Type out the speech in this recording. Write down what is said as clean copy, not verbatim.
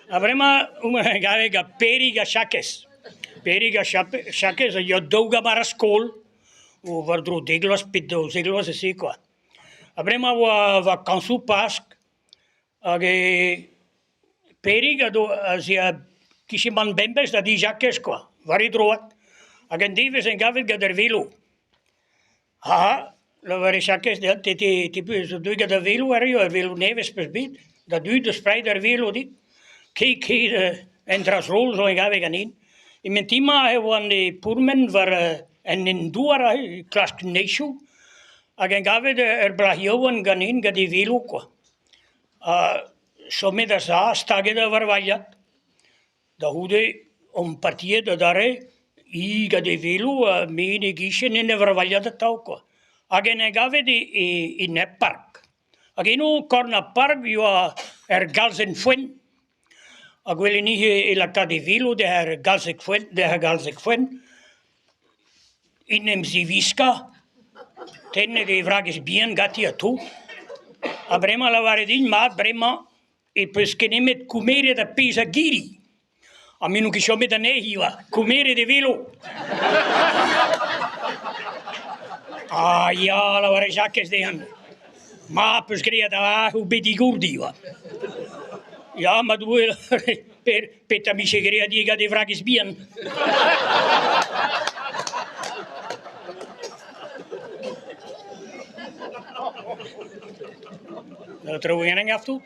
Ha bremañ omp en galleg gant Pêrig ha Jakez. Pêrig ha Jakez a ya daou gamarad skol, war-dro dek vloaz pe daouzek vloaz e se kwa. Ha bremañ e oa vakañsoù Pask hag e Pêrig a do az ea kichen bemdez da di Jakez kwa, war e droad. Hag un devezh en gavet gant ar velo. Ha lavare Jakez dezhañ, te te te peus deuet gant ar velo arri, ur velo nevez 'peus bet, da dud 'deus prenet ar velo dit. Ket ket un dra drol zo en gave ganin. E-men ti-mañ e oan e pourmen war en hent-douar aze, klask neizhioù, hag en gavet ur plac'h yaouank ganin gant e velo kwa. Ha chomet a-sav, staget war vailhad. Da c'houde omp partiet adarre, hi gant e velo ha me en e gichen en ur vravailhat atav kwa. Hag en em gavet e nep park. Hag eno, korn ar park, e oa ur galzenn foenn. Ha gwelen ivez e lakaat e velo d'er galzeg foenn, d'er galzeg foenn, en em ziwiskañ, tennet e vragez bihan ganti atav. Ha bremañ lavaret din mat bremañ E peus ket nemet komeret ar pezh a giri. Ha me n'on ket chomet anezhi 'va, komeret e velo. Ah ya, lavare Jakez dezhañ. Ma 'peus graet avat out bet digourdi 'va. Ya, ma Doue, petra 'mije graet ivez gant e vragez bihan. Traoù en gav tout.